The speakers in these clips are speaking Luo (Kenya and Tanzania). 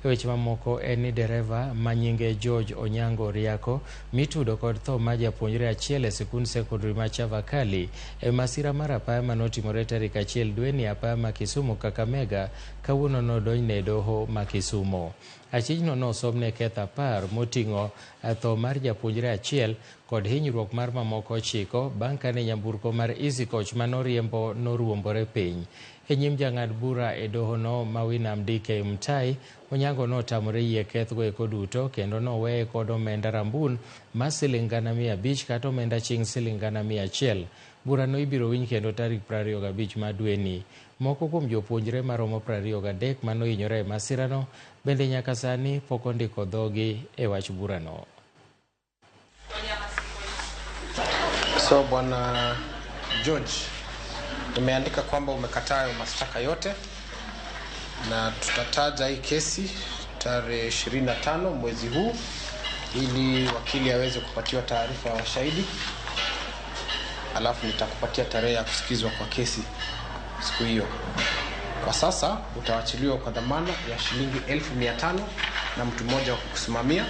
E weche mamoko en ni dereva ma nyinge George Onyango Riako mitudo kod tho ma japuonjre achiel e sikund sekondari ma Chavakali e masira mar apaya manotimore tarik 1 dweni apaya ma Kisumu Kakamega kawuono nodonjne e doho ma Kisumo. Achijno nosomne ketho 10 moting'o tho mar japuonjre achiel kod hinyruok mar mamoko 9 bang' kane nyamburko mar Easy Coach manoriembo noruombore piny. E nyim jang'ad bura e dohono ma Winam DK Mtai, Onyango notamore yie kethgo eko duto kendo noweye kod omenda rambun mar siling 500,000 kata omenda ching siling 100,000. Burano ibiro winj kendo tarik 25 mar dweni. Moko kuom jopuonjre maromo 23 manohinyore e masirano bende nyaka sani pok ondiko dhogi e wach burano. So Bwana George, nimeandika kwamba umekataa hayo mashtaka yote na tutataja hii kesi tarehe 25 mwezi huu ili wakili aweze kupatiwa taarifa ya washahidi, alafu nitakupatia tarehe ya kusikizwa kwa kesi siku hiyo. Kwa sasa utawachiliwa kwa dhamana ya shilingi 500,000 na mtu mmoja wa kukusimamia,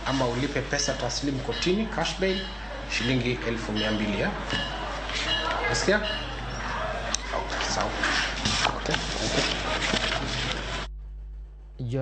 ama ulipe pesa taslimu kotini cash bail shilingi 200,000. Ya? Unasikia? Okay, sawa. Okay, thank you.